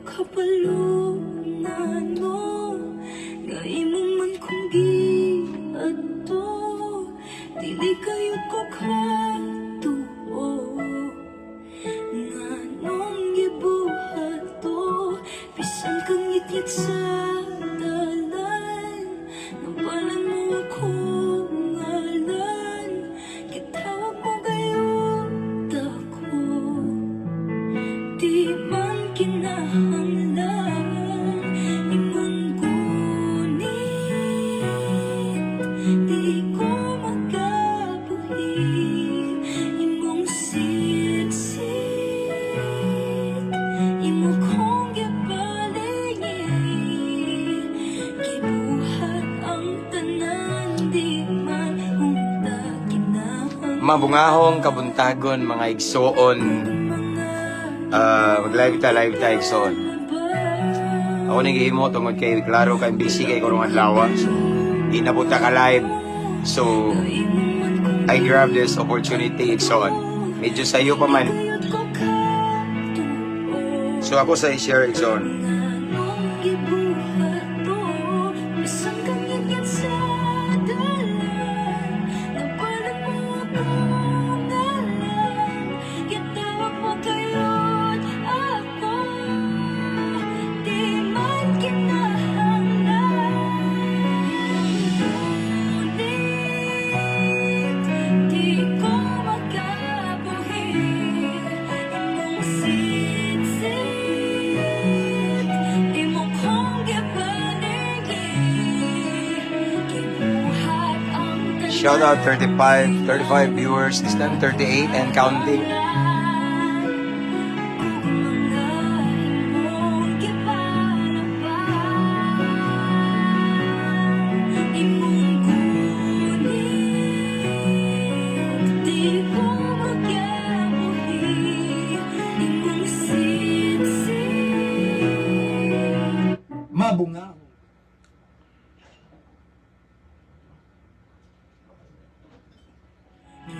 Kabalo mo nga imo man kong giadto. Dili kayo ko katuo. Nganong gibuhat to? Bisan kang ngitngit sa dalan, Nabalan mo akong ngalan. Gitawag mo gayud ako. Di man kinahanglan imong gunit. Di ko makabuhi imong sitsit. Imo kong gipalingi. Gibuhat ang tanan, di man unta kinahanglan. Mabungahong kabuntagon, mga igsoon. Mag-live ta, live ta, igsoon. Ako ning gihimo tungod kay klaro kay busy kay karong adlaw. So, di na punta ka live. So, I grab this opportunity, igsoon. Medyo sayo pa man. So ako sa i-share, igsoon. Nganong gibuhat to? Bisan kang ngitngit sa dalan, Nabalan mo akong ngalan. Gitawag mo gayud ako. Di man kinahanglan. Ngunit di ko makabuhi imong sitsit. Imo kong gipalingi. Gibuhat ang tanan. Shout out 35, 35 viewers, this time 38 and counting. Kung mga imong gipalapa, Imong gunit. Di ko makabuhi imong sitsit. Mabunga.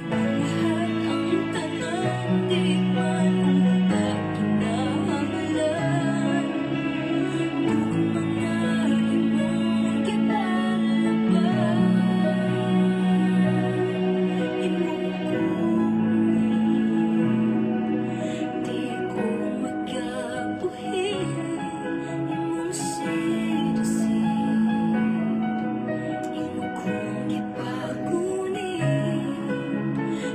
Gibuhat ang tanan, di man unta kinahanglan. Kung mga imong gipalapa, Imong gunit. Di ko makabuhi imong sitsit. Imo kong gipagunit.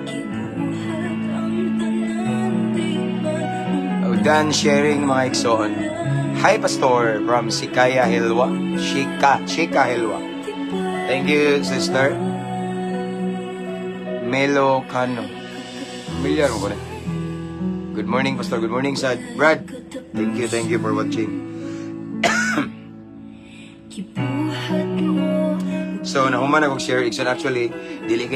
Gibuhat ang tanan, di man Oh, done sharing, mga igsoon. Hi, Pastor, from Sikaya Hilwa. Shika, Shika Hilwa. Thank you, sister. Melo Cano. Familiar mo ko na. Good morning, Pastor. Good morning, Sad. Brad. Thank you for watching. Gibuhat mo. So, nahuman akong share, igsoon. Actually, dili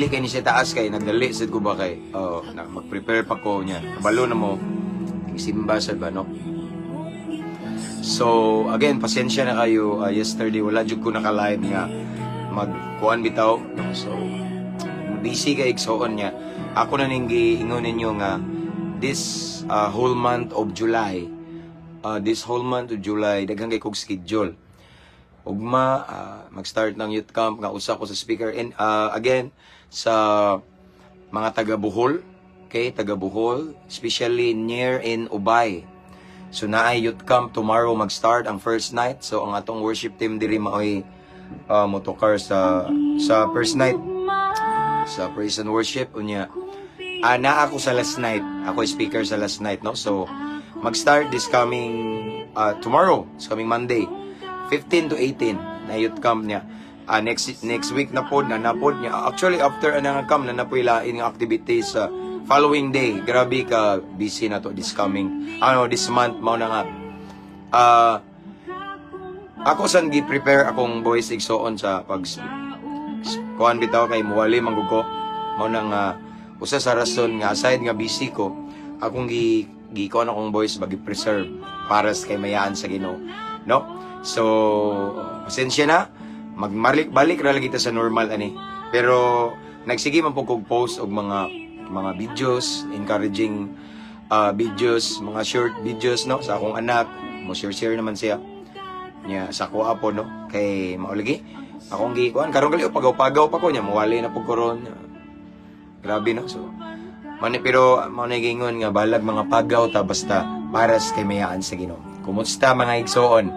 kay ni siya taas kay nagdali sad ko ba kay oh, na, mag-prepare pa ko niya. Kabalo na mo simba sad ba, no? So, again, pasensya na kayo. Yesterday, wala jud ko naka-live nga magkuan bitaw, no? So, busy kay igsoon niya. Ako na ning giingon ninyo nga this whole month of July, this whole month of July, daghan kay kog schedule. Ugma, mag-start ng youth camp nga usa ko sa speaker and again sa mga taga Bohol, okay, taga Bohol, especially near in Ubay. So naay youth camp tomorrow, mag-start ang first night. So ang atong worship team diri maoy motokar sa first night sa praise and worship unya. Ah, naa ako sa last night. Ako speaker sa last night, no? So mag-start this coming tomorrow, this coming Monday, 15 to 18 na youth camp niya. Next next week na pod na napod niya. Actually, after ana nga camp na napoy lain nga activities sa following day. Grabe ka busy na to this coming ano this month. Mao na nga ako san gi-prepare akong voice, igsoon, sa pag kuan bitaw kay muwali man gud ko. Mao na nga usa sa rason nga aside nga busy ko, akong gi gi kuan akong voice ba, gi-preserve para sa kay mayaan sa Ginoo, no? So pasensya na, magmalik balik ra lagi ta sa normal ani, pero nagsige man po kog post og mga videos encouraging. videos, mga short videos, no, sa akong anak, mo share share naman siya. Nya sa ako apo, no, kay maulagi. Akong gikuan karon gali pagaw-pagaw pa ko nya muwali na pud ko ron. Grabe, no. So mani pero mao na gingon nga balag mga pagaw ta basta para sa kaymayaan sa Ginoo. Kumusta, mga igsoon?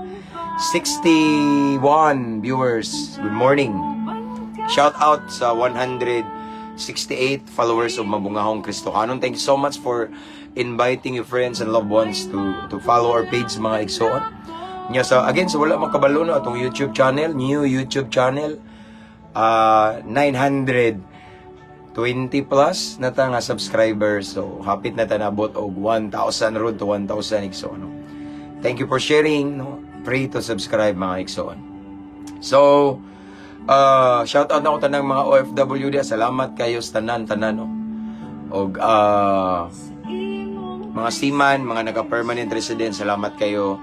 61 viewers. Good morning. Shout out sa 168 followers of Mabungahong Kristohanon. Thank you so much for inviting your friends and loved ones to follow our page, mga igsoon. Nya sa again sa wala makabalo, no, atong YouTube channel, new YouTube channel, 920 plus na ta nga subscribers. So hapit na ta nabot og 1,000, road to 1,000, igsoon, no. Thank you for sharing, no. Pray to subscribe, mga igsoon. So, shout out na ko tanang mga OFW diya. Salamat kayo sa tanan tanan, no. Og mga seaman, mga naka-permanent resident, salamat kayo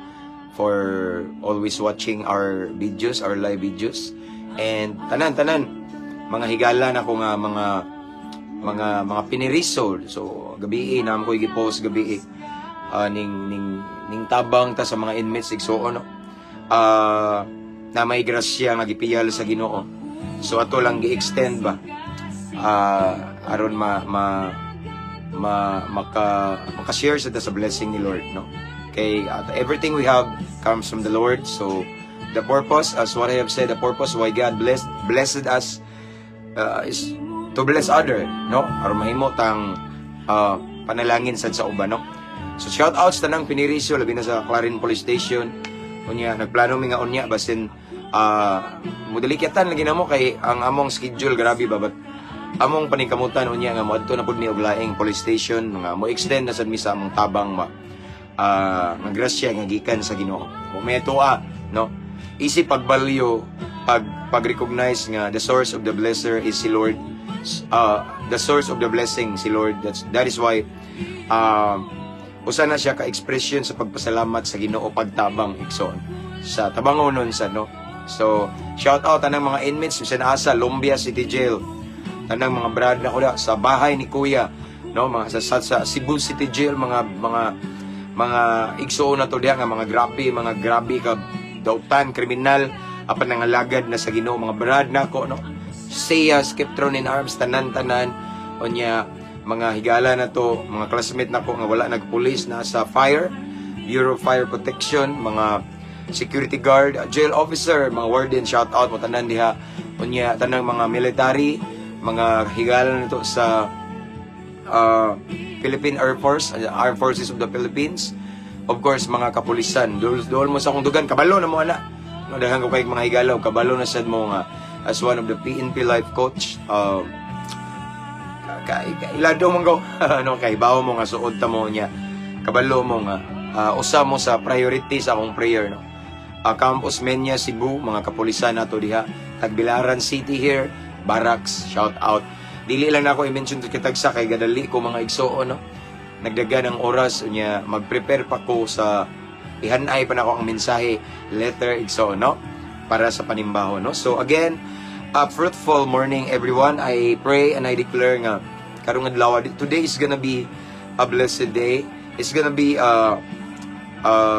for always watching our videos, our live videos. And tanan tanan mga higala na ko nga mga piniriso. So gabi na ko gi-post gabi ning tabang ta sa mga inmates, igsuon, no. Na may grasya nga gipiyal sa Ginoo. So ato lang gi-extend ba aron ma ma ma maka maka-share sa blessing ni Lord, no, kay everything we have comes from the Lord. So the purpose, as what I have said, the purpose why God blessed us is to bless other, no, aron mahimo tang panalangin sad sa uban, no. So shout outs tanang pinirisyo, labi na sa Clarin Police Station. Unya nagplano mi nga unya basin mudalikyatan lagi namo kay ang among schedule grabe ba, but among paningkamutan unya nga moadto na pud mi og laing police station nga mo extend na sad mi sa among tabang ma nga grasya nga gikan sa Ginoo. Kung may tuwa, no, easy pagbalyo pag pag-recognize nga the source of the blesser is si Lord, the source of the blessing si Lord. That is why usa na siya ka expression sa pagpasalamat sa Ginoo pagtabang, igsoon, sa tabangonon sa, no. So shout out tanang mga inmates bisan asa, Lumbia City Jail, tanang mga brad na ko da, sa bahay ni Kuya, no, mga sa Cebu City Jail, mga igsoon na to diha nga mga grabe ka dautan, kriminal, apan nangalagad na sa Ginoo, mga brad nako, no, Siya Skeptron in Arms, tanan tanan. Unya mga higala na to, mga classmate nako nga wala nagpulis, nasa fire, Bureau of Fire Protection, mga security guard, jail officer, mga warden, shout out mo tanan diha. Unya tanang mga military, mga higala na to sa Philippine Air Force, Armed Forces of the Philippines. Of course, mga kapulisan. Dol, dol mo sa akong dugan, kabalo na mo ana. No, daghan ko kay mga higalaw, kabalo na sad mo nga as one of the PNP life coach. Kay ilado man ko, no, kay bawo mo nga suod ta mo niya. Kabalo mo nga usa mo sa priority sa akong prayer, no. Camp Osmeña, Cebu, mga kapulisan nato diha. Tagbilaran City here, Barracks, shout out. Dili lang nako i-mention to kitagsa kay gadali ko, mga igsuon, no. Nagdagan ang oras unya mag-prepare pa ko sa ihanay pa nako ang mensahe letter, igsuon, no, para sa panimbaho, no. So again, a fruitful morning, everyone. I pray and I declare nga karong adlaw, today is gonna be a blessed day. It's gonna be a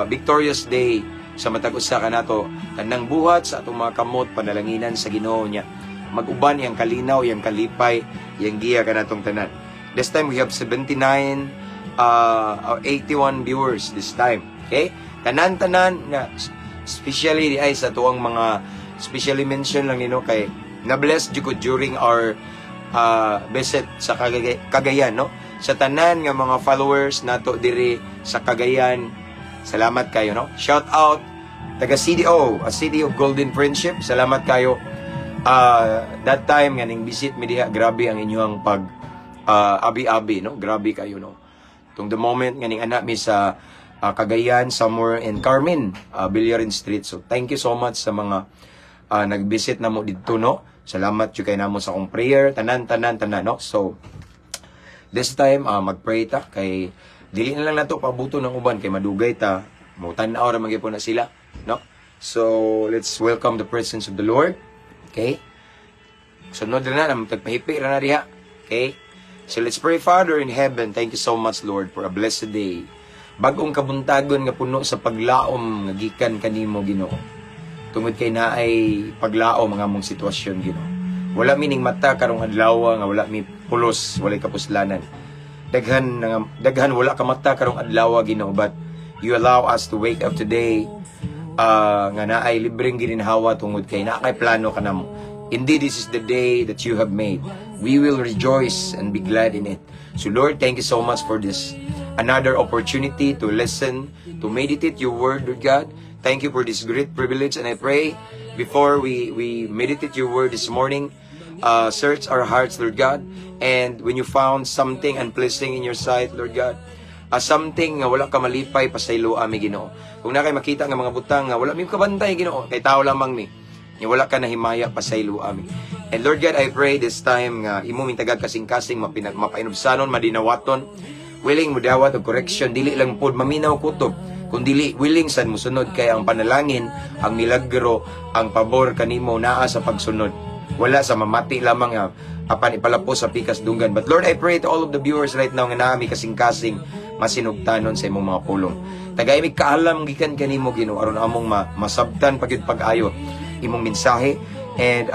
victorious day sa matag usa kanato. Tanang buhat sa atong mga kamot panalanginan sa Ginoo niya. Mag-uban iyang kalinaw, iyang kalipay, iyang giya kanatong tanan. This time we have 79 81 viewers this time. Okay? Tanan-tanan nga especially di ay sa tuang mga specially mention lang nino kay na-bless jud ko during our visit sa Cagayan, no? Sa tanan nga mga followers nato diri sa Cagayan, salamat kayo, no? Shout out taga CDO, a City of Golden Friendship. Salamat kayo. That time nga ning visit mi diha, grabe ang inyong pag abi-abi, no? Grabe kayo, no? Tung the moment nga ning anak mi sa Cagayan, somewhere in Carmen, Villarin Street. So thank you so much sa mga nag-visit na mo didto, no? Salamat jud kay namo sa akong prayer, tanan tanan tanan, no? So this time mag-pray ta kay dili na lang nato pabuto ng uban kay madugay ta, mo tan-aw ra man gyud na sila, no. So let's welcome the presence of the Lord. Okay? Sunod na na, tagpahipi ra na diha. Okay? So let's pray. Father in heaven, thank you so much, Lord, for a blessed day. Bagong kabuntagon nga puno sa paglaom nga gikan kanimo, Ginoo. Tungod kay naay paglaom ang among sitwasyon, Ginoo. Wala mining mata karong adlaw nga wala mi pulos, walay kapuslanan. Daghan daghan wala ka mata karong adlaw, Ginoo, but you allow us to wake up today nga naay libreng gininhawa tungod kay naa kay plano kanamo. Indeed, this is the day that you have made. We will rejoice and be glad in it. So Lord, thank you so much for this another opportunity to listen, to meditate your word, Lord God. Thank you for this great privilege, and I pray before we meditate your word this morning, search our hearts, Lord God. And when you found something unpleasing in your sight, Lord God, something nga wala ka malipay, pasaylo ami, Ginoo. Kung naa kay makita nga mga butang nga wala mi kabantay, Ginoo, kay tao lamang mi. Nga wala ka nahimaya, pasaylo ami. And Lord God, I pray this time nga imo ming tagag kasing-kasing mapainubsanon, madinawaton, willing mo dawat og correction, dili lang pod maminaw kutob, kun dili willing sad mosunod, kay ang panalangin, ang milagro, ang pabor kanimo naa sa pagsunod. Wala sa mamati lamang nga apan ipalapos sa pikas dunggan. But Lord, I pray to all of the viewers right now nga naa mi kasing-kasing masinugtanon sa imong mga pulong. Tagay mi kaalam gikan kanimo, Ginoo, aron among masabtan pagyud pag-ayo imong mensahe, and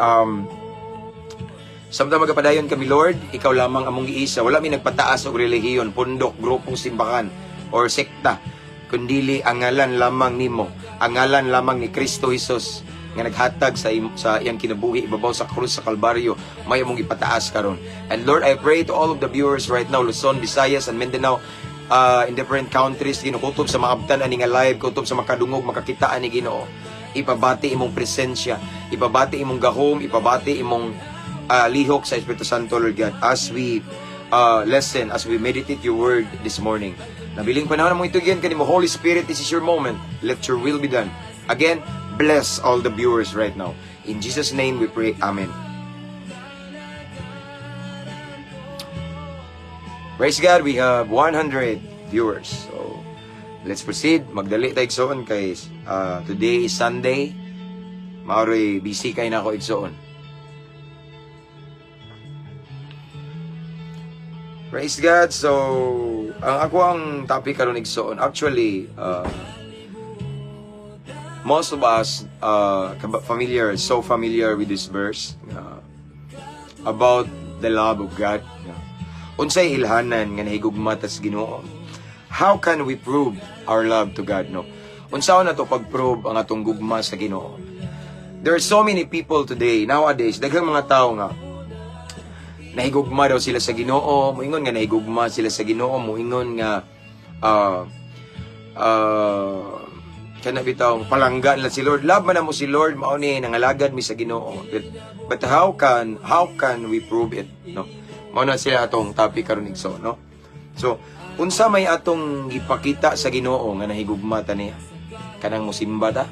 samtang magapadayon kami, Lord, ikaw lamang among giisa. Wala mi nagpataas og relihiyon, pundok, grupong simbahan or sekta, kundili ang ngalan lamang nimo, ang ngalan lamang ni Kristo Jesus nga naghatag sa iyang kinabuhi ibabaw sa krus sa Kalbaryo, may among ipataas karon. And Lord, I pray to all of the viewers right now, Luzon, Visayas and Mindanao, in different countries, Ginoo, kutob sa maabtan ani nga live, kutob sa makadungog, makakita ani, Ginoo. Ipabati imong presensya, ipabati imong gahom, ipabati imong lihok sa Espiritu Santo, Lord God, as we listen, as we meditate your word this morning. Nabiling panahon mo itugyan kanimo, Holy Spirit, this is your moment. Let your will be done. Again, bless all the viewers right now. In Jesus' name we pray. Amen. Praise God, we have 100 viewers. So, let's proceed. Magdali tayo, igsoon, kay today is Sunday. Maoray busy kay na ako, igsoon. Praise God. So, ang ako ang topic karon, igsoon. Actually, most of us familiar, so familiar with this verse about the love of God. Unsay ilhanan nga nahigugma tas Ginoo? How can we prove our love to God, no? Unsaon nato pag-prove ang atong gugma sa Ginoo? There are so many people today, nowadays, daghang mga tao nga nahigugma daw sila sa Ginoo, moingon nga nahigugma sila sa Ginoo, moingon nga kana bitawng palangga nila si Lord. Love man mo si Lord, mao ni nangalagad mi sa Ginoo. But how can we prove it, no? Mao na sila atong topic karon, igsoon, no? So, unsa may atong gipakita sa Ginoo nga nahigugma ta niya? Kanang musimba ta?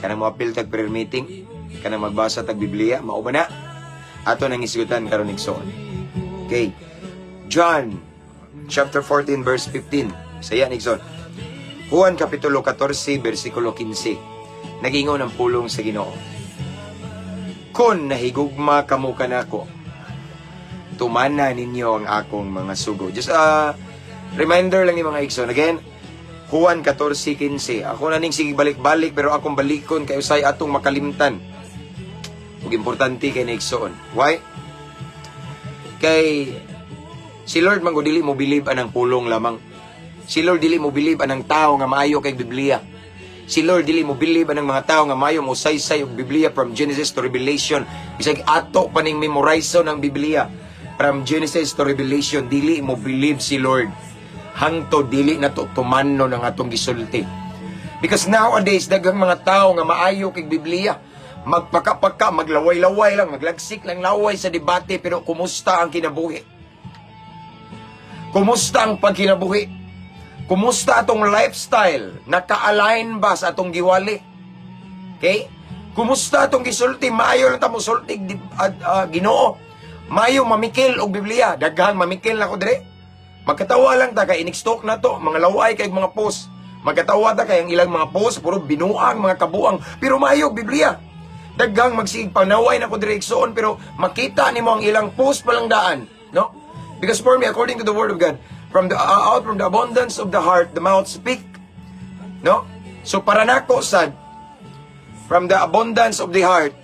Kanang moapil tag prayer meeting? Kanang magbasa tag Biblia? Mao ba na? Ato nang isgutan karon, igsoon. Okay. John chapter 14 verse 15. Saya ni, igsoon. Juan kapitulo 14 bersikulo 15. Nagingon ang pulong sa Ginoo. "Kung nahigugma kamo kanako, tumana ninyo ang akong mga sugo." Just a reminder lang ni mga igsoon. Again, Juan 14:15. Ako na ning sige balik-balik pero akong balikon kay usay atong makalimtan. Ug importante kay ni, igsoon. Why? Kay si Lord man gud dili mo believe anang pulong lamang. Si Lord dili mo believe anang tao nga maayo kay Biblia. Si Lord dili mo believe anang mga tao nga maayo mo saysay og Biblia from Genesis to Revelation. Bisag ato pa ning memorize ng Biblia from Genesis to Revelation, dili mo believe si Lord hangtod dili na to tumanon ang atong gisulti. Because nowadays, daghang mga tao nga maayo kay Biblia, magpaka-paka, maglaway-laway lang, maglagsik lang laway sa debate, pero kumusta ang kinabuhi? Kumusta ang pagkinabuhi? Kumusta atong lifestyle? Naka-align ba sa atong giwali? Okay? Kumusta atong gisulti? Maayo lang ta mo sulti Ginoo. Maayo mamikil og Biblia. Daghang mamikil na ko dire. Magkatawa lang ta kay inig-stalk na to, mga laway kay mga post. Magkatawa ta kay ang ilang mga post puro binuang, mga kabuang, pero maayo og Biblia. Daghang magsigig panaway na ko dire, igsoon, pero makita nimo ang ilang post palang daan, no? Because for me, according to the Word of God, from the out from the abundance of the heart, the mouth speak. No? So para nako sad, from the abundance of the heart,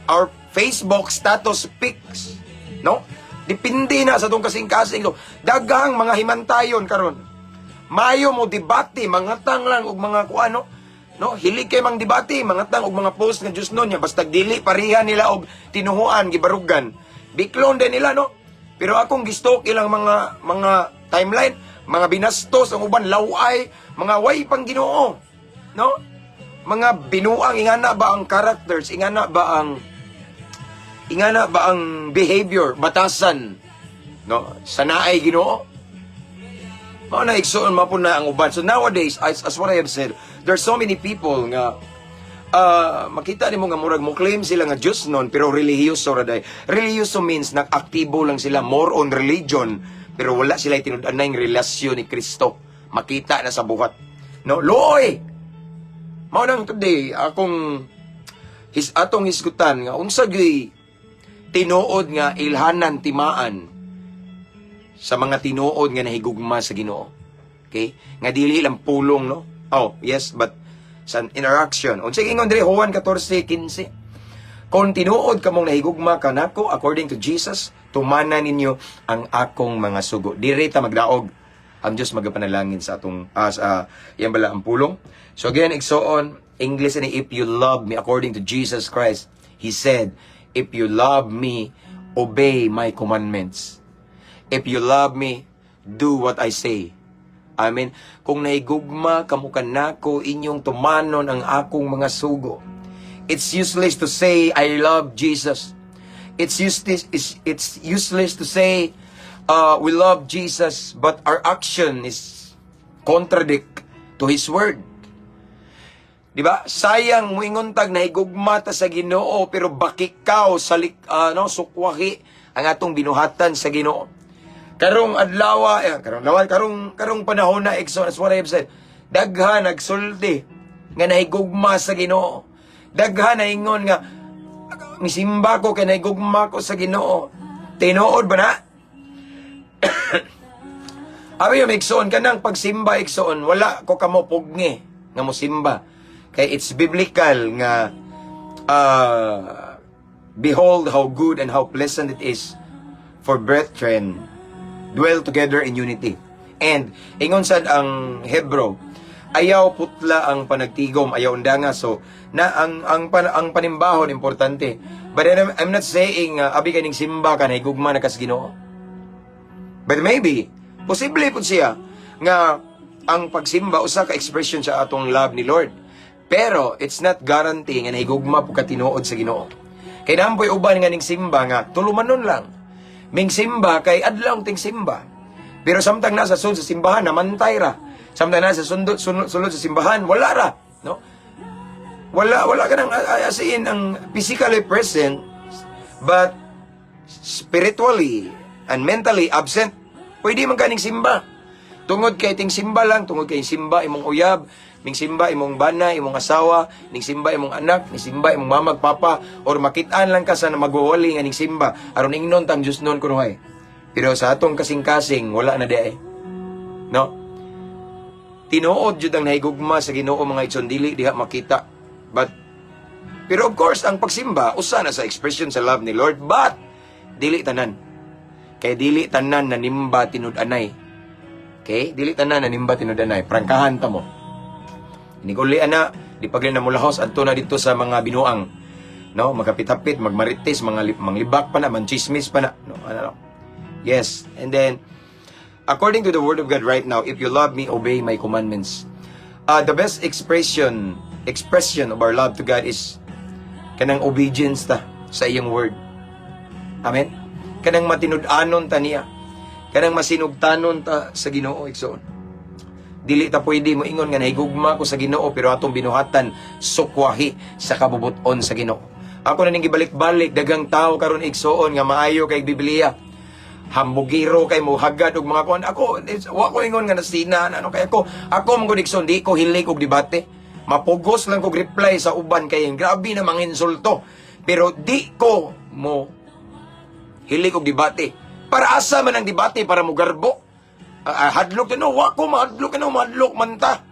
our Facebook status speaks. No? Depende na sa atong kasing-kasing. So, daghang mga himantayon karon. Mayo mo debate, mangatang lang og mga kuano, no? Hilig kay mang debate, mangatang og mga post nga Diyos nun niya basta dili pareha nila og tinuhuan gibarugan. Biklon din nila, no? Pero akong gistalk ilang mga timeline, mga binastos ang uban laway, mga way pang Ginoo, no? Mga binuang, ingana ba ang characters, ingana ba ang behavior, batasan, no? Sa naay Ginoo. Mao na, igsuon, mao na ang uban. So nowadays, as what I have said, there's so many people nga makita nimo nga murag mo claim sila nga Diyos nun, pero relihiyoso ra day. Relihiyoso means nag-aktibo lang sila more on religion, pero wala sila tinud-anay relasyon ni Kristo. Makita na sa buhat. No, luoy. Mao nang today akong his atong hisgutan nga unsa gyuy tinuod nga ilhanan timaan sa mga tinuod nga nahigugma sa Ginoo. Okay? Nga dili lang pulong, no? Oh, yes, but sa interaction. Unsa ingon diri, Juan 14:15? Kung tinuod kamong nahigugma kanako, according to Jesus, tumana ninyo ang akong mga sugo. Diri ta magdaog. Ang Diyos magapanalangin sa atong sa yan bala ang pulong. So again, igsoon, English ni, "If you love me," according to Jesus Christ, he said, "If you love me, obey my commandments. If you love me, do what I say." I mean, kung nahigugma kamo kanako, inyong tumanon ang akong mga sugo. It's useless to say, "I love Jesus." It's useless to say, "We love Jesus," but our action is contradict to His word. Di ba? Sayang muingon tag nahigugma ta sa Ginoo pero bakikaw sa no, sukwahi ang atong binuhatan sa Ginoo. Karong adlaw, eh, karong adlaw, karong panahon na, igsoon, as what I have said, daghan nagsulti nga nahigugma sa Ginoo. Daghan naingon nga misimba ko kay nahigugma ko sa Ginoo. Tinuod ba na? Abi yung igsoon, kanang pagsimba, igsoon, wala ko kamo pugngi nga mosimba. Kay it's biblical nga "Behold how good and how pleasant it is for brethren dwell together in unity." And ingon sad ang Hebrew, ayaw putla ang panagtigom, ayaw undanga. So na ang panimbahon importante. But I'm not saying abi kaning simba ka nahigugma na kas Ginoo. But maybe, posible po siya nga ang pagsimba usa ka expression sa atong love ni Lord. Pero it's not guarantee nga nahigugma po ka tinuod sa Ginoo. Kay nampoy uban nga ning simba nga tulumanon lang. Ming simba kay adlaw ting simba. Pero samtang nasa sulod sa simbahan, namantay ra. Samtang nasa sundot sulod sa simbahan, wala ra, no? Wala ka nang as in ang physically present but spiritually and mentally absent. Pwede man kaning simba. Tungod kay ting simba lang, tungod kay simba imong uyab, ning simba imong bana, imong asawa, ning simba imong anak, ning simba imong mama, papa, or makitaan lang ka sa magwawali nga ning simba aron ingnon tang Diyos nun kunuhay. Pero sa atong kasing-kasing, wala na di ay. No? Tinuod jud ang nahigugma sa Ginoo, mga igsoon, dili diha makita. But pero of course, ang pagsimba usa na sa expression sa love ni Lord, but dili tanan. Kay dili tanan na nimba tinud-anay. Okay? Dili tanan na nimba tinud-anay. Prangkahan ta mo. Iniguli ana, di pag na mulahos adto na dito sa mga binuang. No, magapit-hapit, magmarites, mga manglibak pa na, manchismis pa na. No, ano, no. Yes. And then according to the Word of God right now, "If you love me, obey my commandments." The best expression of our love to God is kanang obedience ta sa iyang word. Amen. Kanang matinud-anon ta niya. Kanang masinugtanon ta sa Ginoo, igsoon. Dili ta pwede mo ingon nga nahigugma ko sa Ginoo pero atong binuhatan sukwahi sa kabubuton sa Ginoo. Ako na ning gibalik-balik, daghang tao karon, igsoon, nga maayo kay Biblia. Hambugiro kay mo hagad og mga kuan. Ako wa ko ingon nga nasina na ano kay ako man gud, igsoon, di ko hilig og debate. Mapugos lang kog reply sa uban kay grabe na manginsulto. Pero di ko mo hilig og debate. Para asa man ang debate para mugarbo? Hadlok no, wa ko mahadlok no, mahadlok man ta.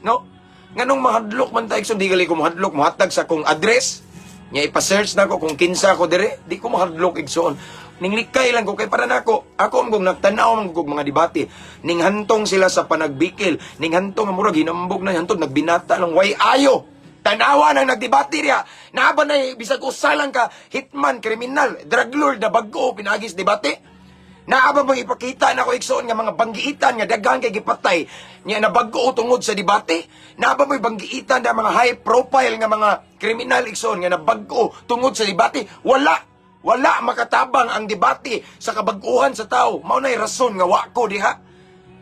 No? Nganong mahadlok man ta, igsoon, di gali ko mahadlok, mohatag sa kong address. Nya ipa-search na ko kung kinsa ko dire, di ko mahadlok, igsoon. Ning likay lang ko kay para nako, ako ang kong nagtan-aw man kog mga debate. Ning hantong sila sa panagbikil, ning hantong nga murag hinambog na hantong nagbinata lang way ayo. Tanawa nang nagdebate riya. Naa ba na bisag usa lang ka hitman, kriminal, drug lord na bag-o pinaagis debate? Naa ba bang ipakita na ko, igsoon, nga mga banggiitan nga daghan kay gipatay nya nabag-o tungod sa debate? Naa ba mo'y banggiitan na mga high profile nga mga kriminal, igsoon, nga nabag-o tungod sa debate? Wala. Wala makatabang ang debate sa kabag-uhan sa tao. Mao na'y rason nga wa ko diha.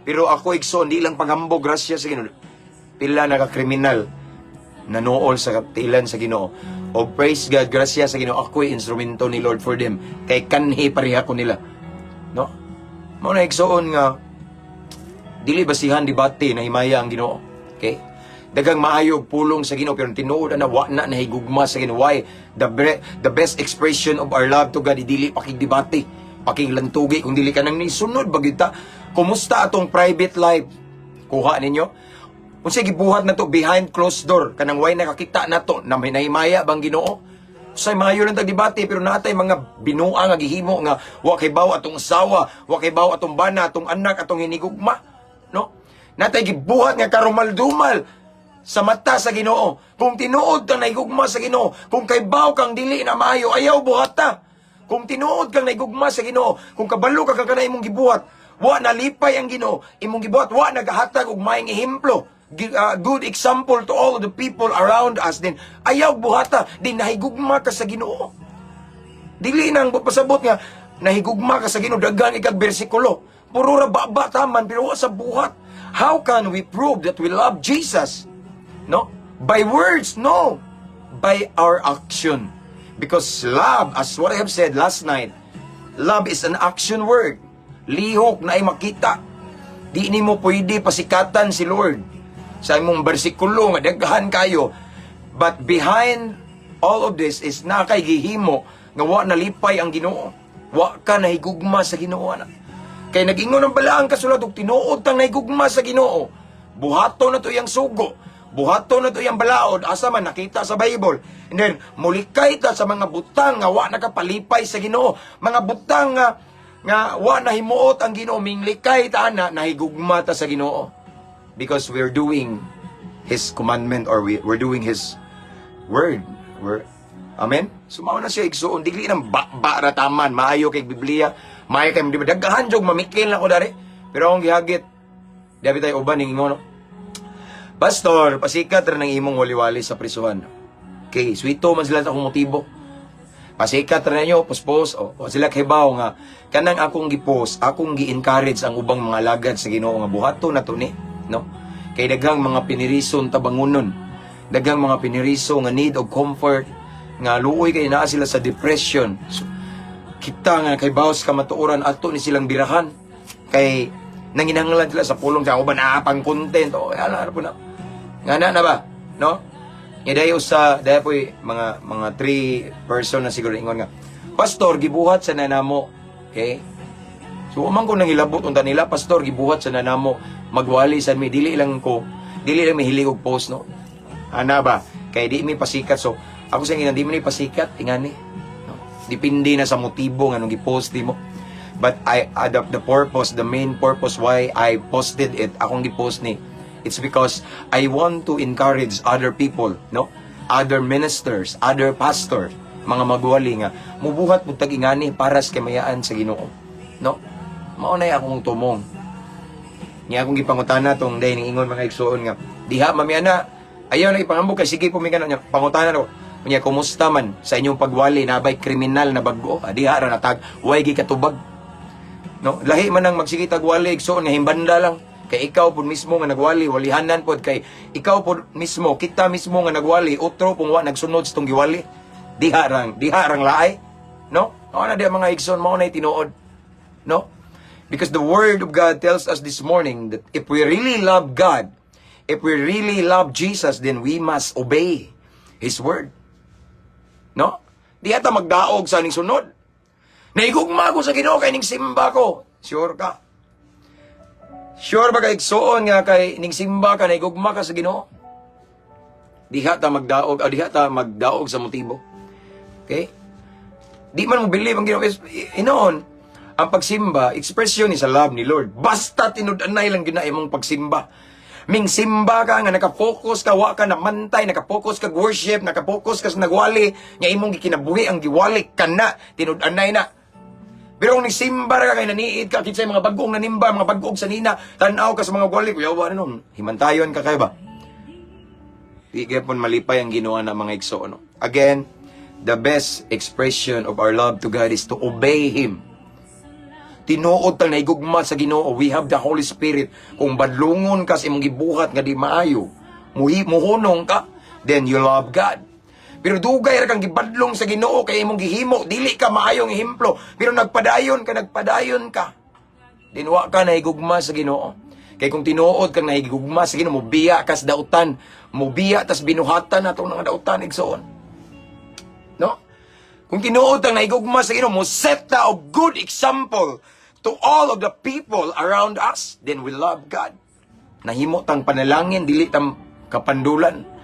Pero ako, igsoon, di lang paghambog, grasya sa Ginoo. Pila na ka kriminal nanuol sa katilan sa Ginoo. O praise God, grasya sa Ginoo, ako'y instrumento ni Lord for them. Kay kanhi pareha ko nila. No? Mao na, igsoon, nga dili basihan debate na himaya ang Ginoo. Okay? Daghang maayo og pulong sa Ginoo pero tinuod na wa na nahigugma sa Ginoo. Why? The best expression of our love to God, dili pakigdebate, pakiglantugi kung dili ka nang nisunod ba gyud ta. Kumusta atong private life? Kuha ninyo? Unsay gibuhat nato behind closed door kanang way nakakita nato na may nahimaya bang Ginoo? Say maayo lang tag debate pero natay mga binuang nga gihimo nga wa kay baw atong asawa, wa kay baw atong bana, atong anak, atong hinigugma, no? Natay gibuhat nga karumal-dumal sa mata sa Ginoo. Kung tinuod kang nahigugma sa Ginoo, kung kay baw kang dili na maayo, ayaw buhata. Kung tinuod kang nahigugma sa Ginoo, kung kabalo ka kanang imong gibuhat, wa nalipay ang Ginoo, imong gibuhat wa nagahatag og maayong ehemplo, good example to all of the people around us, then ayaw buhata, din nahigugma ka sa Ginoo. Dili nang pasabot nga nahigugma ka sa Ginoo, daghan ikag bersikulo. Puro ra baba taman pero wa sa buhat. How can we prove that we love Jesus? No? By words, no. By our action. Because love, as what I have said last night, love is an action word. Lihok na ay makita. Di nimo pwede pasikatan si Lord sa imong bersikulo nga daghan kayo. But behind all of this is na kay gihimo nga wa nalipay ang Ginoo. Wa ka nahigugma sa Ginoo na. Kay nag-ingon ang balaang kasulat og tinuod kang nahigugma sa Ginoo, buhaton na to iyang sugo. Buhaton na to iyang balaod asa man nakita sa Bible. And then mulikay ta sa mga butang nga wa nakapalipay sa Ginoo, mga butang nga wa nahimuot ang Ginoo, minglikay ta ana, nahigugma ta sa Ginoo. Because we're doing His commandment or we're doing His word. Amen? So mao na siya, igsuon, dili nang ba ra taman, maayo kay Biblia, maayo kay di ba daghan jog mamikil na ko dari. Pero akong gihagit, di tayo uban ning ingon. "Pastor, pasikat ra ng imong wali-wali sa prisuhan." Okay, sweeto man sila sa akong motibo. "Pasikat ra ninyo, post-post." O sila kahibaw nga kanang akong gi-post, akong gi-encourage ang ubang mga alagad sa Ginoo nga buhaton na to ni, no? Kay daghang mga pinirison tabangunon. Daghang mga piniriso nga need of comfort, nga luoy kay naa sila sa depression. So, kita nga kay bawas kamatuoran ato ni silang birahan. Kay nanginahanglan sila sa pulong sa uban pang content o ala po na. Nga na na ba? No? Nga dayo sa dayo po mga three person na siguro ingon nga, "Pastor, gibuhat sa nanamo." Okay? So man ko nang hilabot unta nila, "Pastor, gibuhat sa nanamo, magwali sa mi." Dili lang ko, dili lang mihilig og post, no. Ana ba? Kay di mi pasikat, so ako sa ingon, di mi ni pasikat ingani. No? Depende na sa motibo nga nung gi-post di mo. But I the purpose, the main purpose why I posted it, akong gi-post ni, it's because I want to encourage other people, no? Other ministers, other pastors, mga magwali nga mubuhat pud tag ingani para sa kamayaan sa Ginoo, no? Mao na akong tumong. Nya akong gipangutana tong day ning ingon, mga igsuon, nga diha mami ana ayaw na ipangambog kay sige po mi niya pangutana ko niya, "Kumusta man sa inyong pagwali, nabay kriminal na bag-o?" Ah, diha ra natag way gi katubag, no? Lahi man ang magsige tag wali, igsuon, nga himbanda lang kay ikaw pud mismo nga nagwali, walihanan pod kay ikaw pud mismo, kita mismo nga nagwali, otro pung wa nagsunod sa tong giwali, diha rang laay, no? Mao na diha, mga igsoon, mao na tinuod, no? Because the word of God tells us this morning that if we really love God, if we really love Jesus, then we must obey His word. No? Di ata magdaog sa ning sunod. Nahigugma ko sa Ginoo kay ning simba ko. Sure ka? Sure ba ka, igsuon, nga kay ning simba ka nahigugma ka sa Ginoo? Diha ta magdaog, ah, diha ta magdaog sa motibo. Okay? Di man mo believe ang Ginoo. Inoon, ang pagsimba, expression ni sa love ni Lord. Basta tinud-anay lang gina imong pagsimba. Ming simba ka nga naka-focus ka, wa ka namantay, naka-focus ka worship, naka-focus ka sa nagwali, nga imong gikinabuhi ang giwali kana, tinud-anay na. Pero kung nisimba ra ka kay naniid ka, kinsay mga bag-ong nanimba, mga bag-ong sa nina, tan-aw ka sa mga wali, kuya, wa nun, himantayon ka kay ba? Di gyapon malipay ang Ginoo na, mga igsoon, no? Again, the best expression of our love to God is to obey Him. Tinuod tang naigugma sa Ginoo, we have the Holy Spirit. Kung badlungon ka sa imong gibuhat nga di maayo, muhi muhunong ka, then you love God. Pero dugay ra kang gibadlong sa Ginoo kay imong gihimo, dili ka maayong ehemplo, pero nagpadayon ka, nagpadayon ka. Then wa ka nahigugma sa Ginoo. Kay kung tinuod kang nahigugma sa Ginoo, mobiya ka sa dautan, mobiya tas binuhatan natong mga dautan, igsoon. No? Kung tinuod kang nahigugma sa Ginoo, mo set ta og good example to all of the people around us, then we love God. Nahimo tang panalangin, dili tang kapandulan.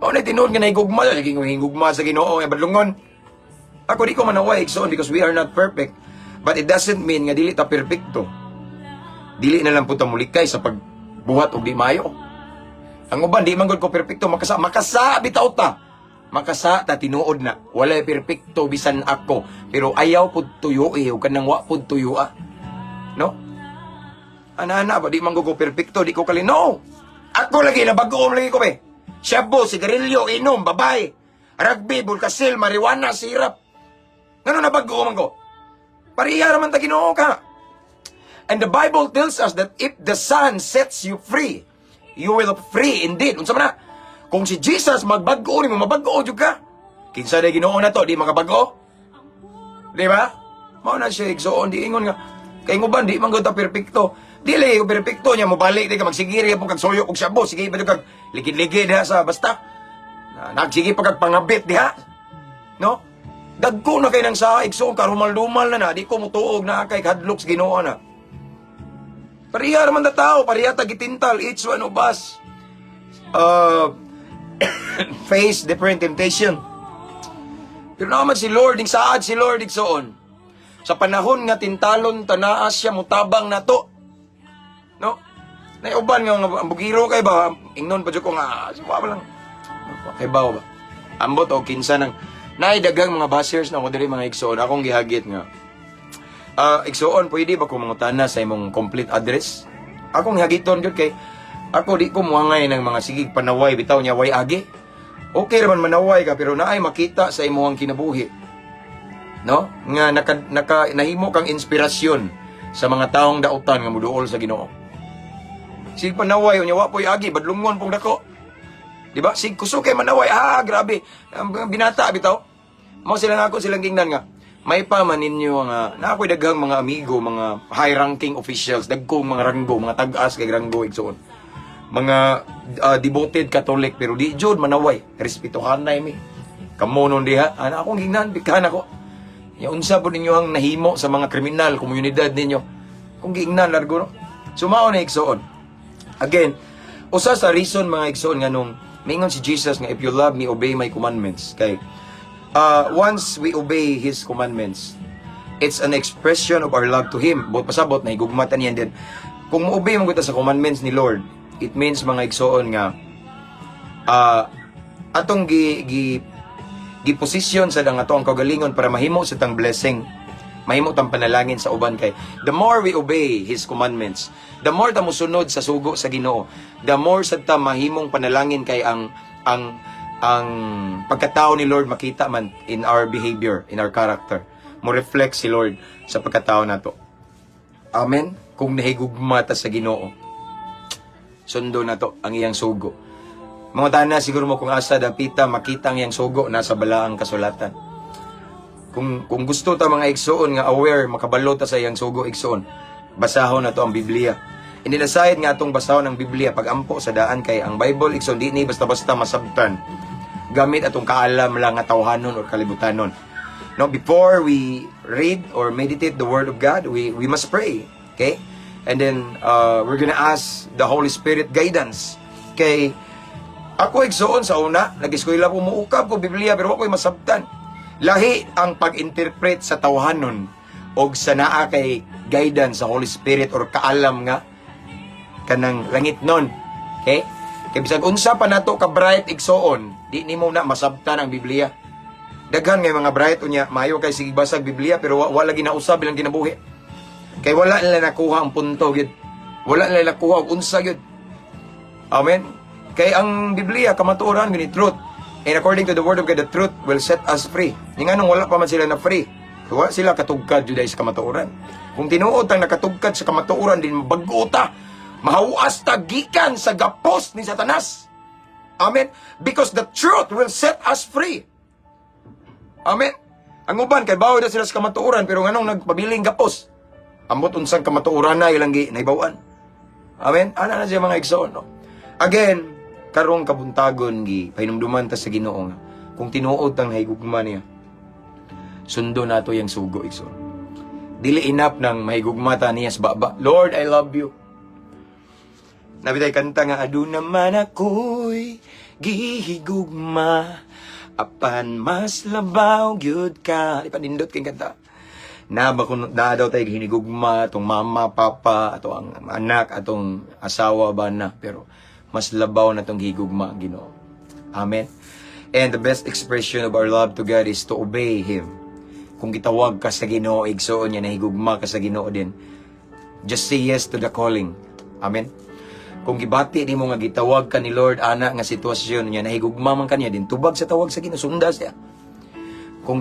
Mao na tinuod nga nahigugma, lagi kong higugma sa Ginoo, nga badlungon. Ako, di ko manaway, igsoon, because we are not perfect. But it doesn't mean nga dili ta perpekto. Dili na lang po ta mulikay sa pagbuhat og di maayo. Ang uban di man gud ko perpekto, makasa makasa bitaw ta. Makasa ta, tinuod na. Walay perpekto bisan ako, pero ayaw pud tuyo eh, ug kanang wa pud tuyo ah. No? Ana-ana ba, di man gud ko perpekto, di ko kalino. Ako lagi na bag-o lagi ko be. Shabu, sigarilyo, inom, babay. Rugby, bulkasil, marijuana, sirap. Ngano na bag-o man ko? Pareha raman ta Ginoo ka. And the Bible tells us that if the Son sets you free, you will free indeed. Unsa man na? Kung si Jesus magbag-o nimo, mabag-o jud ka. Kinsa day Ginoo na to, di makabag-o? Di ba? Mao na siya, igsoon, di ingon nga kay nguban di man gud ta perpekto. Dili ko perpekto niya mobalik di ka magsigiri po kag suyo og shabu, sige pa kag ligid-ligid diha sa basta. Na, nagsige pa kag pangabit diha. No? Dagko na kay nang sa igsoon, karumal-dumal na na, di ko mutuog na kay hadlok sa Ginoo na. Pareha raman ta tao, pareha ta gitintal, each one of us face different temptation. Pero naman si Lord, ning saad si Lord, igsoon. Sa panahon nga tintalon tanaas siya mutabang nato. No? Naiuban nga nga ang bugiro kay ba ingnon pa jud ko nga wa ba lang kay ba ba. Ambot og kinsa nang naay daghang mga bashers na ako diri, mga igsoon, akong gihagit nga igsoon, pwede ba ko mangutana sa imong complete address? Akong gihagiton jud kay ako di ko muangay ng mga sigig panaway bitaw niya way agi. Okay raman manaway ka, pero naay makita sa imong kinabuhi. No? Nga naka, naka nahimo kang inspirasyon sa mga taong dautan nga muduol sa Ginoo. Sig panaway unya wa poy agi, badlungon pong dako. Di ba? Sig kusog kay manaway, ah, grabe. Ang mga binata bitaw. Mao sila nga ako silang gingnan nga may pa man ninyo nga na ako'y daghang mga amigo, mga high ranking officials, dagkong mga ranggo, mga tag-as kay ranggo, igsoon. Mga devoted Catholic, pero di jud manaway, respetuhan na mi. Kamo nun diha, ana akong gingnan bigkan ako. Ya unsa po ninyo ang nahimo sa mga kriminal komunidad ninyo? Kung giingnan largo no. So mao na, igsoon. Again, usa sa reason, mga igsoon, nga nung mingon si Jesus nga "If you love me, obey my commandments." Kay once we obey His commandments, it's an expression of our love to Him. Buot pasabot na higugmatan niya din. Kung mo-obey mo kita sa commandments ni Lord, it means, mga igsoon, nga atong gi gi giposisyon sa ang ato ang kagalingon para mahimo sa tang blessing, mahimo tang panalangin sa uban, kay the more we obey His commandments, the more ta mosunod sa sugo sa Ginoo, the more sad ta mahimong panalangin, kay ang pagkatao ni Lord makita man in our behavior, in our character. Mo reflect si Lord sa pagkatao nato. Amen. Kung nahigugma ta sa Ginoo, sundo nato ang iyang sugo. Mga tana siguro mo kung asa dapita makita ang iyang sugo nasa balaang kasulatan. Kung gusto ta, mga igsoon, nga aware, makabalo ta sa iyang sugo, igsoon, basahon nato ang Biblia. Hindi na sayad nga atong basahon ang Biblia pagampo sa daan, kay ang Bible, igsoon, di ni basta-basta masabtan gamit atong kaalam lang nga tawhanon or kalibutanon. No, before we read or meditate the Word of God, we must pray. Okay? And then we're gonna ask the Holy Spirit guidance. Okay? Ako, igsoon, sa una, nag-eskwela ko, muukab ko Biblia pero ako'y masabtan. Lahi ang pag-interpret sa tawhanon og sa naa kay guidance sa Holy Spirit or kaalam nga kanang langit nun. Okay? Kay bisag unsa pa nato ka bright, igsoon, di nimo na masabtan ang Biblia. Daghan ngay mga bright unya, maayo kay sige basag Biblia pero wala ginausab ilang kinabuhi. Kay wala nila nakuha ang punto gyud. Wala nila nakuha og unsa gyud. Amen. Kay ang Biblia kamatuoran gani, truth. And according to the Word of God, the truth will set us free. Ni nganong wala pa man sila na free? Wala sila katugkad jud sa kamatuoran. Kung tinuod tang nakatugkad sa kamatuoran din, mabago ta. Mahawas ta gikan sa gapos ni Satanas. Amen. Because the truth will set us free. Amen. Ang uban kay bawo na sila sa kamatuoran pero nganong nagpabiling gapos? Ambot unsang kamatuoran na ilang gi nahibaw-an. Amen. Ana na siya, mga igsoon, no? Again, karong kabuntagon gi pahinumduman ta sa Ginoo nga kung tinuod tang nahigugma niya, sundo nato yang sugo, igsoon. Dili enough nang mahigugma ta niya sa baba. "Lord, I love you." Naa bitay kanta nga aduna man ako'y gihigugma apan mas labaw gyud ka. Di pa nindot kay kanta. Na ba kun naa daw tay hinigugma atong mama, papa, ato ang anak, atong asawa ba na, pero mas labaw na tong higugma ang Ginoo. Amen. And the best expression of our love to God is to obey Him. Kung gitawag ka sa Ginoo, igsoon, niya nahigugma ka sa Ginoo din, just say yes to the calling. Amen. Kung gibati nimo nga gitawag ka ni Lord ana nga sitwasyon niya, nahigugma man kaniya din, tubag sa tawag sa Ginoo, sunda siya. Kung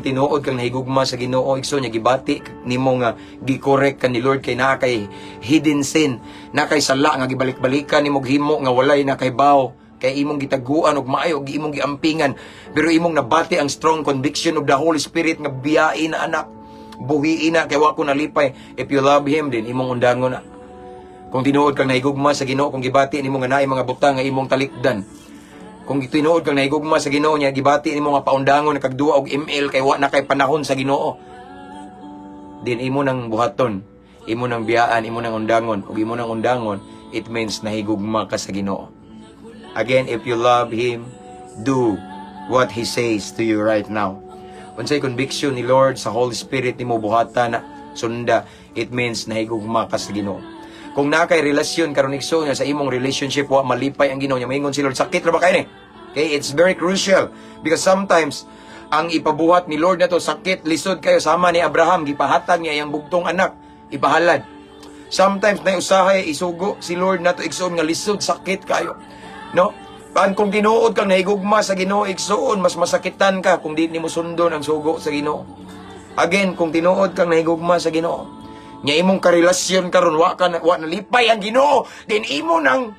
tinuod kang nahigugma sa Ginoo, igsoon, niya gibati nimo nga gi-correct ka ni Lord kay naa kay hidden sin, naa kay sala nga gibalik-balikan nimo himo nga walay na kay baw kay imong gitaguan og maayo ug imong giampingan, pero imong nabati ang strong conviction of the Holy Spirit nga biyain na, anak, buhiin na kay wa ko nalipay. If you love Him din, imong undangon na. Kung tinuod kang nahigugma sa Ginoo, kung gibati nimo nga naay mga butang nga imong talikdan, kung tinuod kang nahigugma sa Ginoo niya, gibati nimo nga paundangon na kag duwa og ML kay wa na kay panahon sa Ginoo. Din imo nang buhaton, imo nang biyaan, imo nang undangon, ug imo nang undangon, it means nahigugma ka sa Ginoo. Again, if you love Him, do what He says to you right now. Unsay conviction ni Lord sa Holy Spirit nimo, buhata na, sunda, it means nahigugma ka sa Ginoo. Kung naa kay relasyon karon, igsoon, nga sa imong relationship wa malipay ang Ginoo niya, maingon si Lord, sakit ra ba kay ni? Okay, it's very crucial because sometimes ang ipabuhat ni Lord nato sakit, lisod kayo, sama ni Abraham, gipahatag niya iyang bugtong anak, ipahalad. Sometimes na usahay isugo si Lord nato, igsoon, nga lisod, sakit kayo. No? Paan kung tinuod kang nahigugma sa Ginoo, igsoon, mas masakitan ka kung di nimo sundon ang sugo sa Ginoo. Again, kung tinuod kang nahigugma sa Ginoo, nya imong karelasyon karon wa ka na, wa nalipay ang Ginoo, din imo nang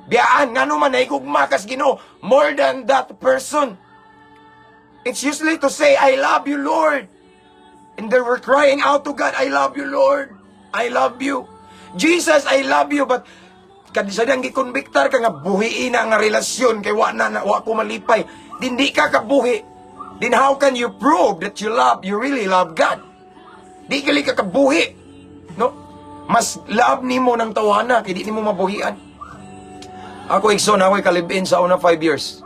biyaan, ngano man nahigugma ka sa Ginoo more than that person. It's usually to say, "I love you, Lord." And they were crying out to God, "I love you, Lord. I love you. Jesus, I love you." But kadisadang gikonbiktar ka nga buhiin na nga relasyon kay wa na, na wa ko malipay. Din di ka kabuhi. Then how can you prove that you really love God? Di gali ka kabuhi. No? Mas love nimo ng tawana kay di nimo mabuhian. Ako, igsoon, ako'y ka-live-in sa una 5 years.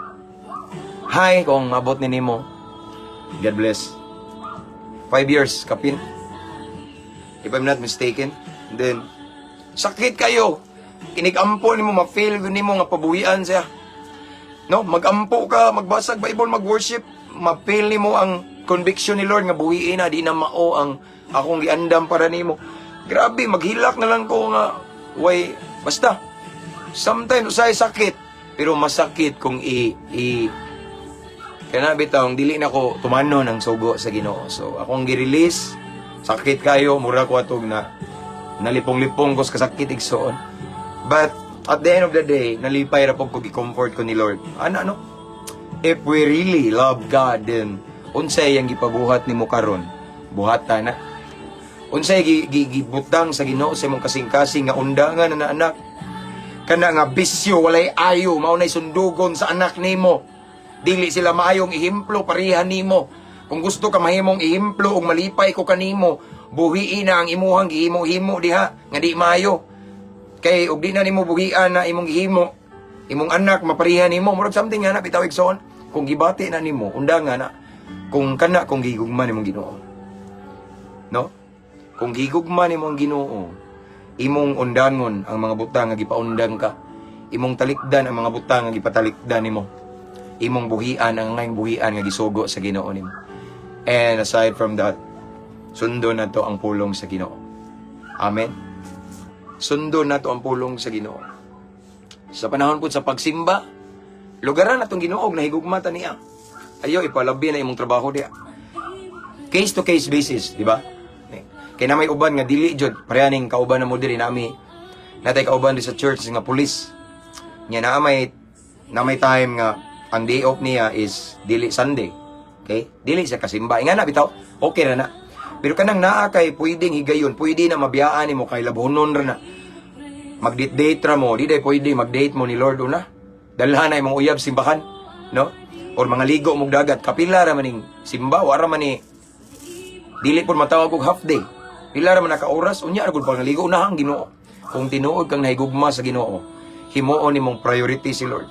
Hi, kung mabot ni nimo. God bless. 5 years, kapin. If I'm not mistaken. Then, sakit kayo. Kinigampo nimo, ma-feel nimo nga pabuhian siya. No, magampo ka, magbasag Bible, mag-worship, ma-feel nimo ang conviction ni Lord nga buhiin na, di na mao ang akong giandam para nimo. Grabe, maghilak na lang ko nga, way, basta. Sometimes, usay sakit, pero masakit kung i kana bitawng dili na ko tumanon ang sugo sa Ginoo. So akong gi-release, sakit kayo, mura ko atog na nalipong-lipong ko sa kasakit, igsoon. But at the end of the day, nalipay ra po ko, gi-comfort ko ni Lord. Ano ano? If we really love God, then unsay ang gipabuhat nimo karon, buhata na. Unsay gibutang sa Ginoo sa imong kasing-kasing nga undangan na anak, kana nga bisyo walay ayo, mao nay sundugon sa anak nimo. Dili sila maayong ehemplo pareha nimo. Kung gusto ka mahimong ehemplo ug malipay ko kanimo, buhii na ang imuhang gihimo-himo diha nga di maayo. Kay og di na nimo buhian na imong gihimo, imong anak maparihan nimo, murag something nga na bitaw, igsoon. Kung gibati na nimo, undanga na. Kung kana kung gigugma nimong Ginoo. No? Kung gigugma nimo ang Ginoo, imong undangon ang mga butang nga gipaundang ka. Imong talikdan ang mga butang nga gipatalikdan nimo. Imong buhian ang ngayong buhian nga gisugo sa Ginoo nimo. And aside from that, sundon nato ang pulong sa Ginoo. Amen. Sundon nato ang pulong sa Ginoo. Sa panahon po sa pagsimba, lugaran natong Ginoo og nahigugma ta niya. Ayo ipalabi na imong trabaho diya. Case to case basis, di ba? Kay na may uban nga dili jud, pareha ning kauban na mo diri nami. Natay kauban di sa church nga pulis. Nya na may time nga ang day off niya is dili Sunday. Okay? Dili siya kasimba. Inga na bitaw, okay ra na. Pero kanang naa kay pwedeng higayon, pwede na mabiyaan nimo kay labhonon ra na. Mag-date ra mo, di day pwede mag-date mo ni Lord una. Dalhan na imong uyab simbahan, no? Or mga ligo mong dagat, kapila ra maning simba, wara man ni dili pud matawag og half day. Pila ra man naka oras, unya ra gud pag naligo una ang Ginoo. Kung tinuod kang nahigugma sa Ginoo, himuon nimong priority si Lord.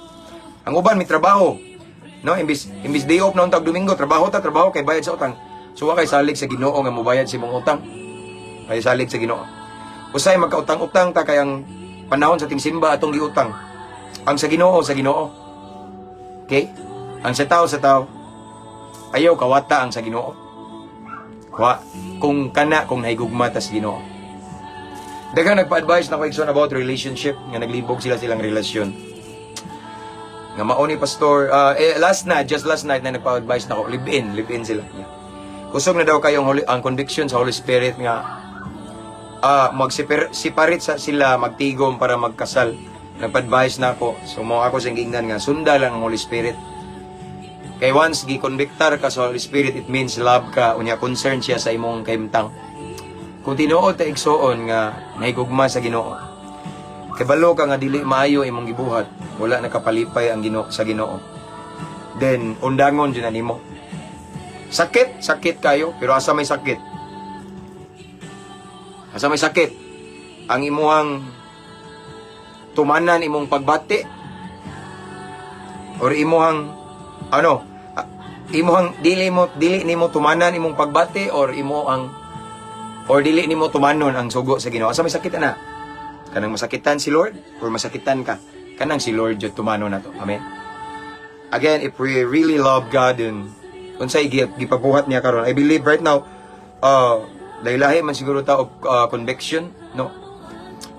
Ang uban may trabaho. No, imbis day off na untag Domingo, trabaho ta, trabaho kay bayad sa utang. So wa kay salig sa Ginoo nga mobayad sa imong utang. Kay salig sa Ginoo. Usay magkautang-utang ta kay ang panahon sa tingsimba atong giutang. Ang sa Ginoo sa Ginoo. Okay? Ang sa tao sa tao. Ayaw kawata ang sa Ginoo. Wa kung kana kung nahigugma ta sa Ginoo. Daghang nagpa-advise na ko, igsoon, about relationship nga naglibog sila silang relasyon. Nga mao ni pastor, eh, last night, just last night na nagpa-advise na ko, live-in, live-in sila. Yeah. Kusog na daw kayong Holy, ang conviction sa Holy Spirit nga mag-separate sa sila, magtigom para magkasal. Nagpa-advise na ako. So mo ako sa giingnan nga sunda lang ang Holy Spirit. Kay once gi-convictar ka sa Holy Spirit, it means love ka, unya concern siya sa imong kahimtang. Kung tinuod ta, igsoon, nga nahigugma sa Ginoo, kabalo ka nga dili maayo imong gibuhat, wala nakapalipay ang Ginoo sa Ginoo. Then undangon jud na nimo. Sakit, sakit kayo, pero asa may sakit? Asa may sakit? Ang imuhang tumanan imong pagbati or imuhang ano, imuhang dili nimo tumanan imong pagbati or imo ang or dili nimo tumanon ang sugo sa Ginoo. Asa may sakit ana? Kanang masakitan si Lord or masakitan ka? Kanang si Lord jud tumanon nato. Amen. Again, if we really love God and unsay gipabuhat niya karon, I believe right now laylahi man siguro ta og conviction, no?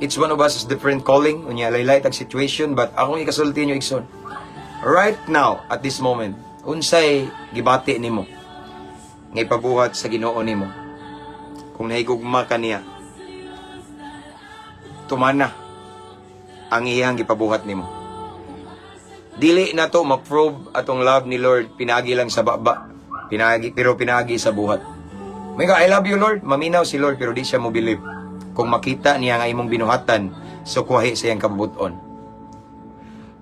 Each one of us is different calling, unya laylahi tag situation, but akong ikasulti niyo, igsoon. Right now, at this moment, unsay gibati nimo nga ipabuhat sa Ginoo nimo? Kung nahigugma ka niya, tumana ang iyang gipabuhat nimo. Dili na to ma-prove atong love ni Lord pinagi lang sa baba, pinagi pero pinagi sa buhat. May I love you, Lord, maminaw si Lord pero di siya mo believe. Kung makita niya nga imong binuhatan, so kuwahi sa iyang kabubuton.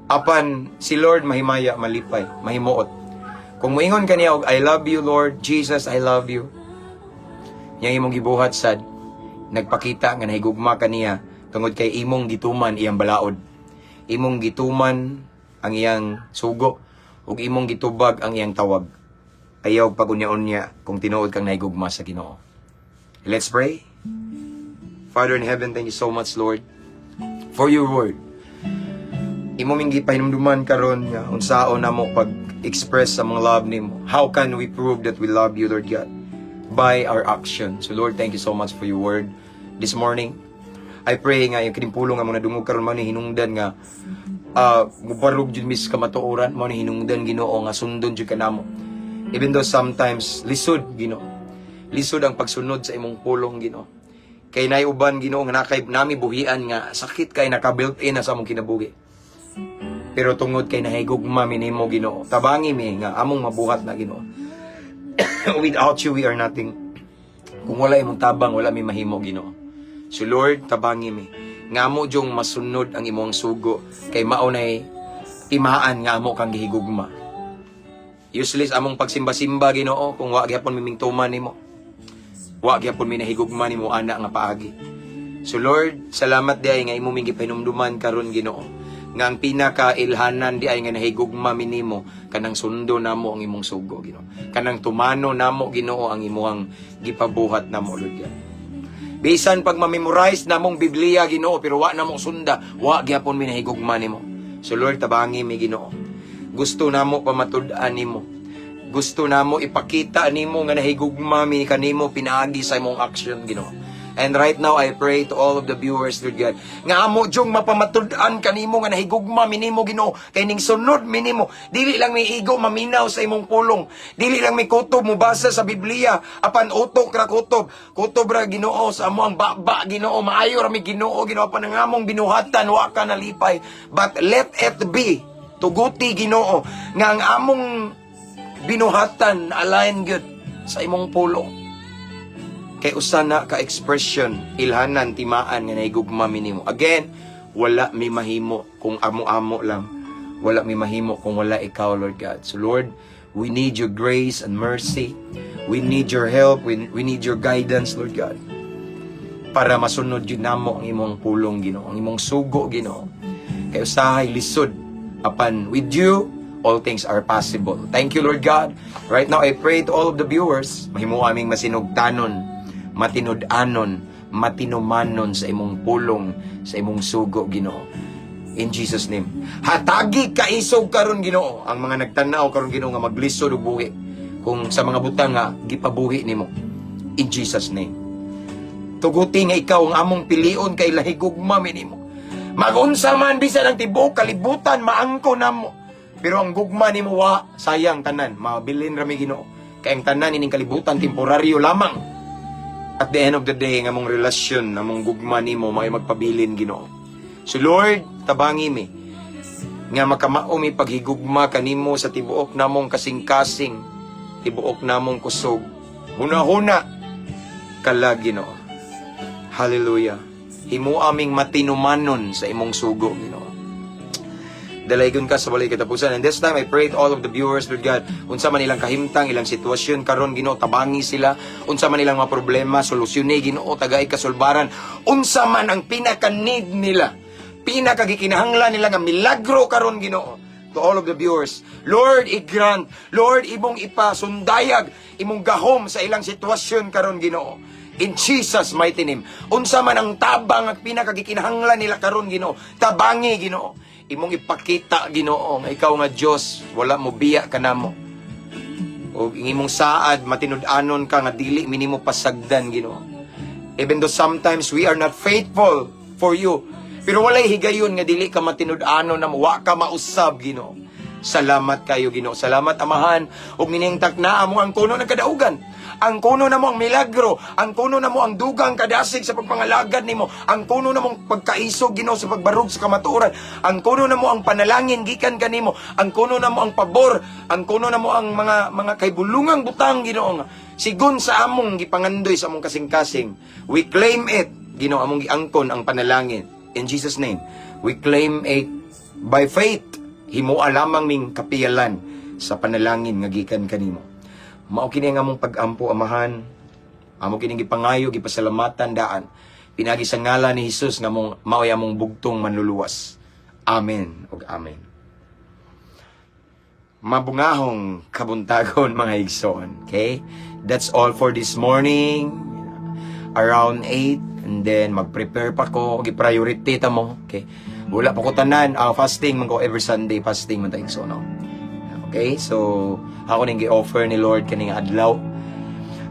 Apan si Lord mahimaya, malipay, mahimuot. Kung moingon ka niya og I love you, Lord Jesus, I love you. Nya imong gibuhat sad nagpakita nga nahigugma ka niya tungod kay imong gituman iyang balaod. Imong gituman ang iyang sugo ug imong gitubag ang iyang tawag. Ayaw pag-unya-unya kung tinuod kang nahigugma sa Ginoo. Let's pray. Father in heaven, thank you so much, Lord, for your word. Imo ming gipahinumduman karon nga unsaon namo pag-express sa mga love nimo. How can we prove that we love you, Lord God? By our action. So Lord, thank you so much for your word this morning. I pray nga yung kining pulong nga mga nadungog karon mao ni hinungdan nga mubarog jud mis kamatuoran, mao ni hinungdan, Ginoo, nga sundon jud kanamo. Even though sometimes lisod, Ginoo. Lisod ang pagsunod sa imong pulong, Ginoo. Kay nay uban, Ginoo, nga nakay nami buhian nga sakit kay naka built in na sa among kinabuhi. Pero tungod kay nahigugma mi nimo, Ginoo, tabangi mi nga among mabuhat na, Ginoo. Without you, we are nothing. Kung wala imong tabang, wala mi mahimo, Ginoo. So Lord, tabangi mi nga amo jung masunod ang imong sugo kay mao nay timaan nga amo kang gihigugma. Useless among pagsimba-simba, Ginoo, kung wa gyapon mi mingtuman nimo. Wa gyapon mi nahigugma nimo ana nga paagi. So Lord, salamat diay nga imo ming gipahinumduman karon, Ginoo, nga ang pinaka-ilhanan diay nga nahigugma mi nimo kanang sundo namo ang imong sugo, Ginoo. Kanang tumano namo, Ginoo, ang imuhang gipabuhat namo, Lord God. Bisan pag ma-memorize namong Biblia, Ginoo, pero wa namo sunda, wa gyapon mi nahigugma nimo. So Lord, tabangi mi, Ginoo. Gusto namo pamatud-an nimo. Gusto namo ipakita nimo nga nahigugma mi kanimo pinaagi sa imong action, Ginoo. And right now, I pray to all of the viewers, Lord God, nga amo jung mapamatud-an kanimo nga nahigugma mi nimo, Ginoo, kay ning sunod mi nimo. Dili lang mi igo maminaw sa imong pulong. Dili lang mi kutob mobasa sa Biblia, apan utok ra kutob. Kutob ra, Ginoo, sa amo ang baba, Ginoo, maayo ra mi, Ginoo, Ginoo, apan ang among binuhatan wa ka nalipay. But let it be, tuguti, Ginoo, nga ang among binuhatan align gyud sa imong pulong. Kay usa na ka expression, ilhanan, timaan nga nahigugma mi nimo. Again, wala mi mahimo kung amo-amo lang. Wala mi mahimo kung wala ikaw, Lord God. So Lord, we need your grace and mercy. We need your help. We need your guidance, Lord God. Para masunod yun namo ang imong pulong, Ginoo, ang imong sugo, Ginoo. Kay usahay lisod apan with you all things are possible. Thank you, Lord God. Right now, I pray to all of the viewers, mahimo aming masinugtanon, matinud-anon, matinumanon sa imong pulong, sa imong sugo, Ginoo. In Jesus' name. Hatagi kaisog karon, Ginoo, ang mga nagtanaw karon, Ginoo, nga maglisod og buhi kung sa mga butang nga gipabuhi nimo. In Jesus' name. Tuguti nga ikaw ang among pilion kay nahigugma mi nimo. Magunsa man bisan ang tibuok kalibutan maangko namo. Pero ang gugma nimo wa sayang tanan, mabilin ra mi, Ginoo. Kay ang tanan ining kalibutan temporaryo lamang. At the end of the day, ang among relasyon, among gugma nimo may magpabilin, Ginoo. So Lord, tabangi mi nga makamao mi paghigugma kanimo sa tibuok namong kasing-kasing, tibuok namong kusog. Huna-huna kalag, Ginoo. Hallelujah. Himo aming matinumanon sa imong sugo, Ginoo. Dalaygon ka sa walay katapusan. And this time, I pray to all of the viewers, Lord God, unsa man ilang kahimtang, ilang sitwasyon karon, Ginoo, tabangi sila. Unsa man ilang mga problema, solusyon Ginoo, tagay kasulbaran. Unsa man ang pinaka-need nila, pinakagikinahanglan nila nga milagro karon, Ginoo. To all of the viewers, Lord, i-grant, Lord, imong ipasundayag, imong gahom sa ilang sitwasyon karon, Ginoo. In Jesus' mighty name. Unsa man ang tabang at pinakagikinahanglan nila karon, Ginoo, tabangi, Ginoo. Imong ipakita, Ginoo, nga ikaw nga Dios, wala mo biya kanamo. O ang imong saad matinud-anon ka nga dili mi nimo pasagdan, Ginoo. Even though sometimes we are not faithful for you, pero walay higayon nga dili ka matinud-anon na wa ka mausab, Ginoo. Salamat kayo, Ginoo. Salamat, Amahan. Ug nining takna amo ang kuno ng kadaugan. Ang kuno namo ang milagro, ang kuno namo ang dugang kadasig sa pagpangalagad nimo, ang kuno namo ang pagkaisog, Ginoo, sa pagbarog sa kamatuoran, ang kuno namo ang panalangin gikan kanimo, ang kuno namo ang pabor, ang kuno namo ang mga kaybulungang butang, Ginoo, nga sigon sa among gipangandoy sa among kasing-kasing. We claim it, Ginoo, among giangkon ang panalangin. In Jesus' name, we claim it by faith. Himoa lamang ming kapiyalan sa panalangin nga gikan kanimo. Mao kini ang among pag-ampo, Amahan. Amo kining gipangayo, gipasalamatan daan. Pinagi sa ngalan ni Jesus nga mong mao'y among bugtong manluluwas. Amen ug amen. Mabungahong kabuntagon, mga igsoon. Okay? That's all for this morning. Around 8 and then mag-prepare pa ko, gi-priority ta mo. Okay? Wala pa ko tanan, fasting man ko every Sunday, fasting man ta, igsoon, no? Okay? So, ako ning gi-offer ni Lord kaning adlaw.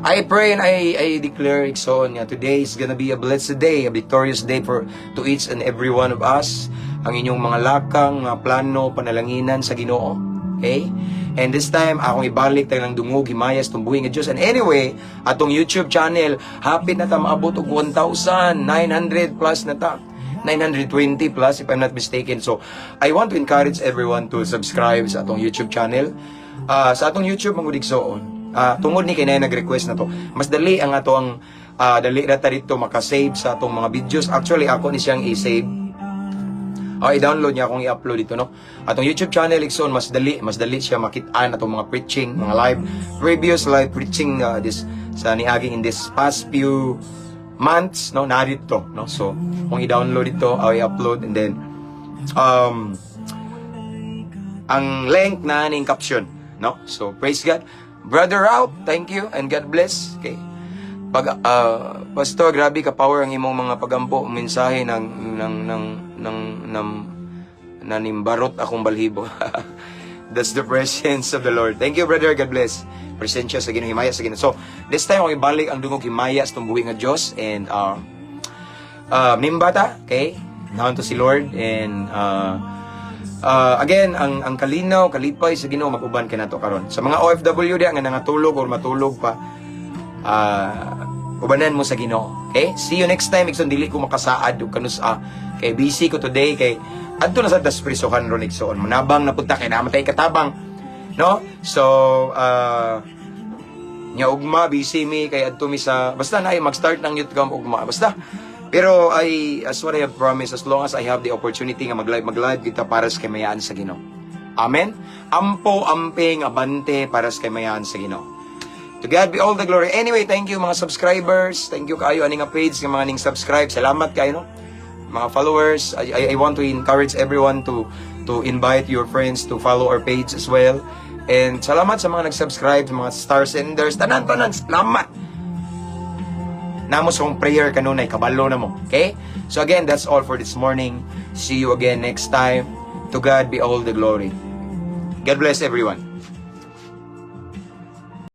I pray and I declare, igsoon, nga today is gonna be a blessed day, a victorious day for to each and every one of us. Ang inyong mga lakang, mga plano, panalanginan sa Ginoo. Okay? And this time, akong ibalik tayo ng dungog, himayas, tumbuhin nga Diyos. And anyway, atong YouTube channel, hapit na ta maabot og 1,900 plus na ta. 920 plus, if I'm not mistaken. So, I want to encourage everyone to subscribe sa atong YouTube channel. Sa atong YouTube, mga igsoon. Tungod ni kay na nag-request na to. Mas dali ang ato ang dali ra ta dito makasave sa atong mga videos. Actually, ako ni siyang i-save. Oh, i-download niya akong i-upload dito, no? Atong YouTube channel, igsoon, mas dali siya makitaan atong mga preaching, mga live, previous live preaching this sa niaging in this past few months, no, naa dito, no? So, kung i-download ito, o i-upload, and then, ang link na ning caption, no? So, praise God. Brother Ralph, thank you and God bless. Okay. Pag Pastor, grabe ka power ang imong mga pagampo, mensahe ng nanimbarot akong balhibo. That's the presence of the Lord. Thank you, brother. God bless. Presensya sa Ginoo, himaya sa Ginoo. So, this time akong ibalik ang dungog himaya sa tumbuhi nga Dios and nimbata, okay? Naon to si Lord and again, ang kalinaw, kalipay sa Ginoo mag-uban kanato karon. Sa mga OFW diya nga nangatulog or matulog pa, ubanan mo sa Ginoo. Okay? See you next time. Igsoon, dili ko makasaad ug kanusa kay busy ko today kay adto na sa tas prisuhan ron, igsoon. Manabang na punta kay namatay katabang. No? So, nya ugma busy mi kay adto mi sa basta na ay mag-start ng youth camp ugma basta, pero I as what I have promised, as long as I have the opportunity nga mag-live kita para sa kamayan sa Ginoo. Amen. Ampo, amping, abante para sa kamayan sa Ginoo. To God be all the glory. Anyway, thank you mga subscribers. Thank you kaayo ani nga page nga mga ning subscribe. Salamat kayo, no, mga followers. I want to encourage everyone to invite your friends to follow our page as well. And salamat sa mga nag-subscribe, sa mga star senders, tanan tanan, salamat. Namo sa akong prayer kanunay, kabalo na mo. Okay? So again, that's all for this morning. See you again next time. To God be all the glory. God bless everyone.